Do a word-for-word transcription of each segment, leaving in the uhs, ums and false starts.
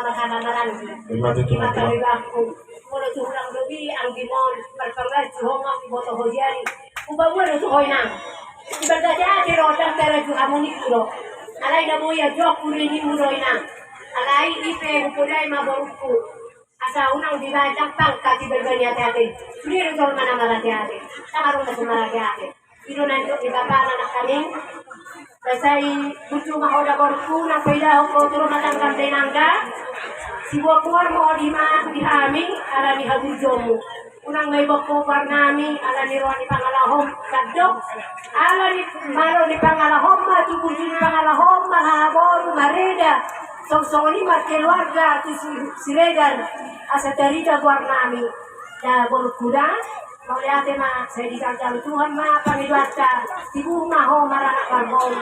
Marhaba maranggi. Ima tu, ima tu, ima tu, ima tu. Molo tu hurang lobi anggimon, marpangaji ho ma, huboto ho jadi. Hupaboa do tu ho, Inang. Ibaen ateate do, ndang taraju hamu ningku do. Alai na boi anjongku do ninmu do, Inang. Alai i pe hupodai ma borungku. Asa unang dibaen pangkat i, bagi ni ateate. Sude do jolma na marateate. Ndang adong na so marateate. I do na nidok ni bapana nangkaning. Sai burju ma ho da borungku, nang paidahon ho tu rumah tangga ni inangga. Siboan-boan ma ho di ma-, di hami, ala ni haburjuonmu. Unang ma iboan ho goarnami, ala ni roha ni pangalahom, sandok. Ala ni malo ni pangalahom ma, tu burju ni pangalahom ma, haha boru, mareda. Song-, songon i markeluarga, tu si-, Siregar, asa tarida goarnami. Da borungku da, mauliate ma, sai dijalo Tuhan ma pangidoanta, tibu ma ho maranak marboru.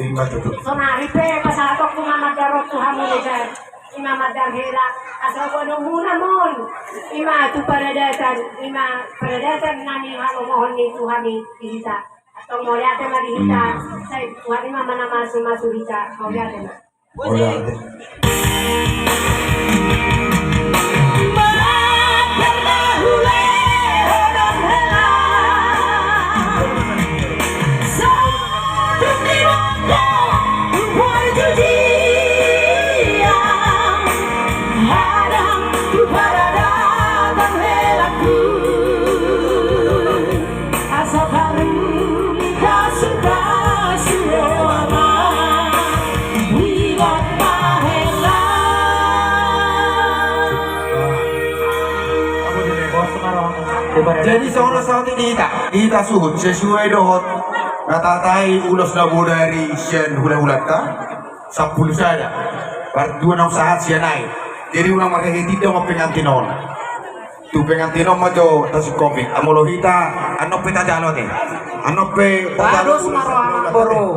Ima tutu. Sonari pe pasahatonku ma mandar on tu hamu, Regar. Ima mandar hela, asa boanonmuna ma on. Ima tu paradatan, ima paradatan na nihalomohon ni Tuhan i di hita. Antong mauliate ma di hita, sai Tuhan i ma na mamasu-masu hita, mauliate ma. Ora. Asa baru ni kasu-kasu roha ma, ilat pahela. Jadi songon on sahat di hita, di hita suhut sesuai dohot na tatai ulos na bodari sian hula-hulanta. Sampulu sada. Part dua na sahat sian i. Jadi unang marhehe tinda ma pengantin on. Tu pengantin on ma jo tasingkopi. Molo hita, annon pe tajalo ate. Annon pe tajalo. Bados ma roha anak boru.